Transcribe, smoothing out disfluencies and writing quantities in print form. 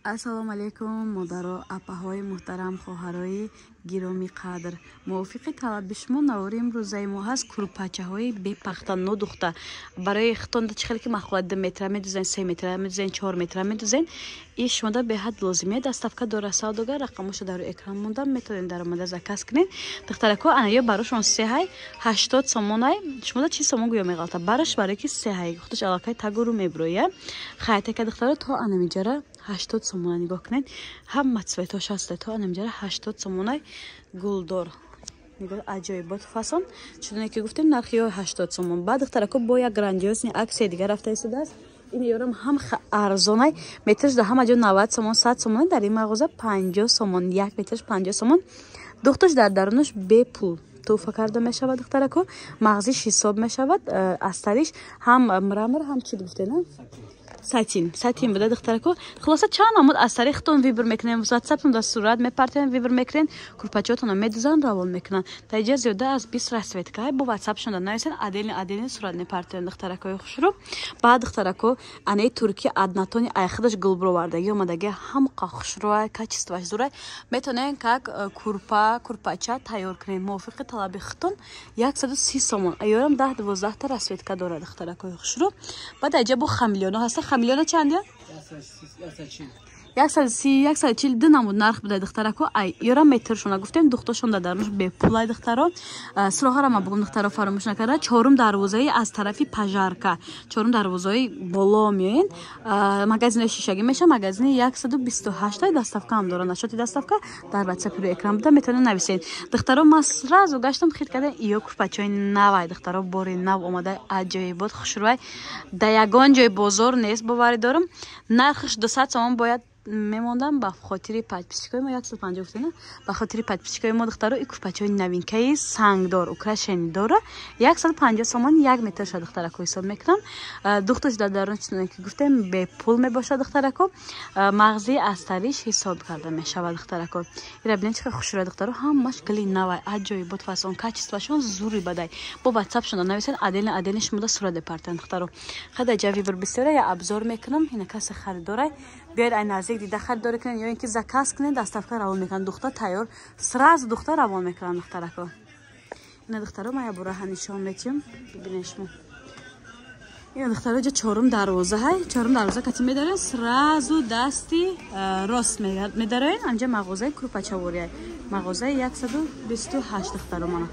Ассалому алайкум, модаро, апаҳои муҳтарам, хоҳарои гиромӣ қадр. Мувофиқи талаби шумо навори имрӯзаи мо ҳаст курпачаҳои бепахта, нодухта. Барои хитонда чӣ хеле ки маҳқулат, 2 метра медузен, 3 метра медузен, 4 метра медузен, и шумода беҳад лозимия. Доставка дора савдогар, рақамоша дар экран монда, метавонед даромада заказ кунед. Духтарако, ана ё барошон сеҳай, 80 сомонай. Шумода чи сомон гӯё меғалта бараш, барое ки сеҳай, худаш аллакай тагуру меброя. Хайтака, духтаро, то анамиҷара 80 сомона. Нигоҳ кунед, ҳама цветош ҳаста, то анамиҷара 80 сомонай. Гулдор, нигоҳ, аҷоибот фасон. Чуноне ки гуфтем, нархи ё 80 сомон. Баъд, духтарако, бо як грандиозный акция дигар рафта истодааст. Ин ёрам ҳам арзонай, метрш дар ҳама ҷо 90 сомон, 100 сомон, дар ин мағоза 50 сомон, як метрш 50 сомон. Духтуш дар дарунаш бепул тӯҳфа карда мешавад. Духтарако, мағзиш ҳисоб мешавад, астариш ҳам мрамор, ҳам чӣ гуфтена, сатин, сатин буда. Духтарако, хулоса, чанд намуд астари худтон выбор мекунем, ватсаптон дар сурат мепартоем, выбор мекунем, курпачаотонро медузан, равон мекунанд. Дар иҷа зиёда аз 20 расцветка. Бо ватсапшон нависен, отдельно отдельно сурат мепартоем, духтаракои хушрӯ. Баъд, духтарако, анаи турки однотонный, айхудаш гулбировардаги омадаги, ҳамқа хушрӯай, качествоаш зурай. Метавонем как курпа, курпача тайёр кунем мувофиқи талаби худтон. 130 сомон. Аёрам 10-12та расцветка дорад, духтаракои хушрӯ. Баъд аҷа бо хамелеоно ҳаста. Хамелеона чанд? 130, 140, ду намуд нарх буда, духтарако. Ай ёра метршона гуфтем, духтошон дар дарунаш бепулай. Духтаро, суроғара ма бугум, духтаро, фаромӯш накарда, чорум дарвозаи аз тарафи пожарка, чорум дарвозаи боло меоен, магазини шишагӣ меша, магазини 128. Доставка ҳам дора. Насчёти доставка дар ватсапи рӯи экран буда, метавонед нависед. Духтаро, ма сразу гаштам, хит кардем иё курпачои навай. Духтаро, бори нав омада, аҷоибот, хушрӯай, да ягон ҷои бозор нест, боварӣ дорам. Нархаш 200 сомон бояд мемондам, ба хотири подписчикои мо 150 гуфтена. Ба хотири подписчикои мо, духтаро, и курпачаҳои новинкаи сангдор, украшение дора, 150 сомон як метрша, духтарако, ҳисоб мекунам. Духтуш дар дарун, чуноне ки гуфтем, бепул мебошад. Духтарако, мағзи астариш ҳисоб карда мешавад. Духтарако, ира бинед, чӣ хушрӯя. Духтаро, ҳамаш гили навай, аҷоибот фасон, качествоашон зури бадай. Бо ватсапшонда нависен, отдельно отдельно шумода сурат департан. Духтаро, хада ҷа выбор бисёра, я обзор мекунам. Ина касе харидорай, биёед, ай наздик дида харидорӣ кунед ё ин ки заказ кунед, доставка равон мекунанд. Духта тайёр, сразу духта равон мекунанд, духтарако. Ина, духтаро, ма я бураҳа нишон метиҳам, бибинед шумо. Ина, духтаро, ҷа чорум дарвоза ҳай, чорум дарвоза кати медарем, сразу дасти рост медароен, анҷа мағозаи курпачавория, мағозаи 128, духтаро, мана.